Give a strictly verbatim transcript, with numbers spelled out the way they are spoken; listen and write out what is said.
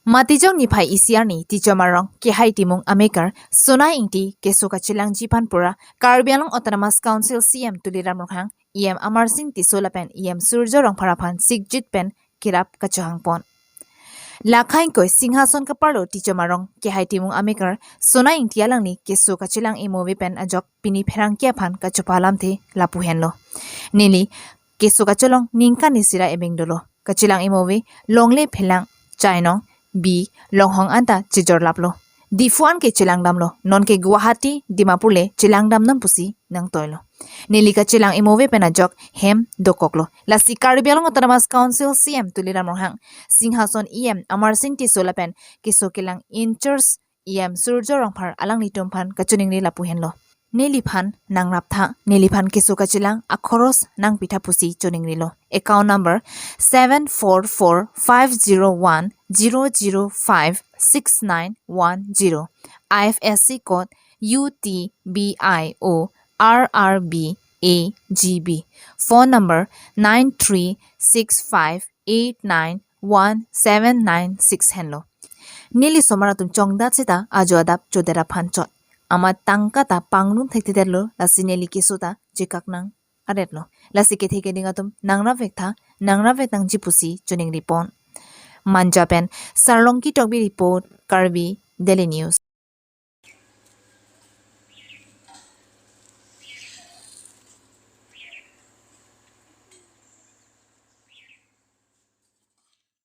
Matijong niphai isi arni Tichomarong Kehai Timung ameker Sonai Ingti keso kachelangji aphan pura Karbi Anglong Autonomous Council C M Tuliram Ronghang, E M Amarsing Tisso lapen E M Surjo Rongphar aphan sikjit pen kerap kachohangpon. Lakhai ingkoi Singhason kaparlo Tichomarong Kehai Timung ameker Sonai Ingti alangli keso kachelang imove pen ajok pini pherangke aphan kachopa alamthe lapu henlo. Neli keso kachelong ningkan isi ra ebeng dolo. Kachelang imove longle phelang chainong bi longhong anta chejorlaplo. Diphu an ke chelangdamlo. Nonke Guwahati, Dimapur le chelangdam non pusi nangtoilo. Neli kachelang imove pen ajok hem dokoklo. Lasi Karbi Anglong Autonomous Council C M Tuliram Ronghang, Singhason E M Amarsing Tisso lapen keso kelang in-charge E M Surjo Rongphar alanglitum aphan kachoningri lapu henlo. Neliphan nangraptha, neliphan keso kachelang akhoros nangpitha pusi choningrilo. Account number seven four four five zero one zero zero five six nine one zero. I F S C code U T B I O R R B A G B. Phone number nine three six five eight nine one seven nine six henlo. Neli somar atum chongdat seta ajo adap chodet aphan chot. Amat tangka ta panglum thekthedetlo, lasi neli keso ta chekak nang aretlo. Lasi kethe keding atum nangrap vektha, nangrap vek nangji pusi choningripon. Manja pen Sarlongki Tokbi report, Karbi Daily News.